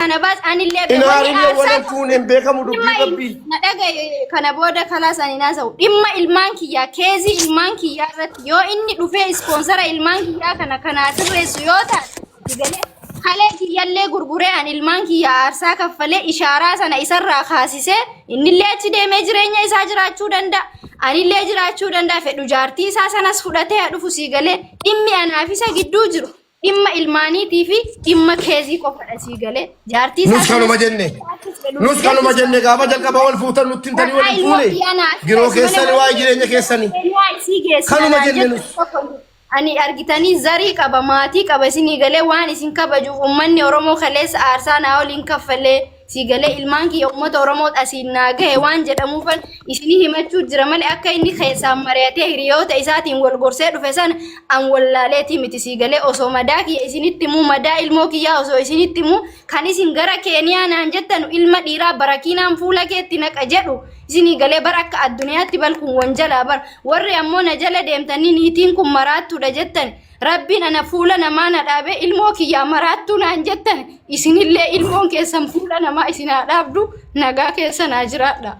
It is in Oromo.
Kana baas anillee In wanni haarinne aarsaa walan fuune hin beekamu dhimma dubbii rabbii. na dhagaye kana booda kalaas ani naasa'u dhimma ilmaan kiyyaa keezii ilmaan kiyyaa irratti yoo inni dhufee ispoonsara ilmaan kiyyaa kana kanaa sirreessu yoo taate galee kalee kiyyallee gurguree ani ilmaan kiyyaa aarsaa kaffalee ishaaraa sana isarraa kaasisee innillee achi deemee jireenya isaa jiraachuu danda'a anillee jiraachuu danda'a fedhu jaartii isaa sanas fudhatee haa dhufu sii galee dhimmi anaaf isa gidduu jiru dhimma ilmaaniitii fi dhimma keezii qofadha sii galee. Jaartii isaa Nus kanuma jenne. Nus kanuma jenne gaafa jalqaba wal fuutan nutti himtanii wal hin fuune. Giroo keessani waa'ee jireenya keessanii. Kanuma jenne nus. Ani argitanii zarii qaba maatii qaba isinii galee waan isin kabajuuf ummanni Oromoo kaleessa aarsaa naa waliin kaffalee sii galee ilmaan kiyya ummata Oromoo asiin naa gahe waan jedhamuufan isinii himachuu jira malee akka inni keessaan mari'atee hiriyoota isaatiin wal gorsee dhufe sana an wallaaleetii miti sii galee osoo madaa kiyya isinitti himuu madaa ilmoo kiyyaa osoo isinitti himuu kan isin gara Keeniyaa naan jettanu ilma dhiiraa barakiinaan fuula keetti naqa jedhu isinii galee bar akka addunyaatti balkuun wanjalaa bar warri ammoo na jala deemtanii niitiin kun maraattuudha jettan Rabbiin ana fuula namaa na dhaabee ilmoo kiyyaa maraattuu naan jettan isinillee ilmoon keessan fuula namaa isin haa dhaabdu nagaa keessa naa jiraadha.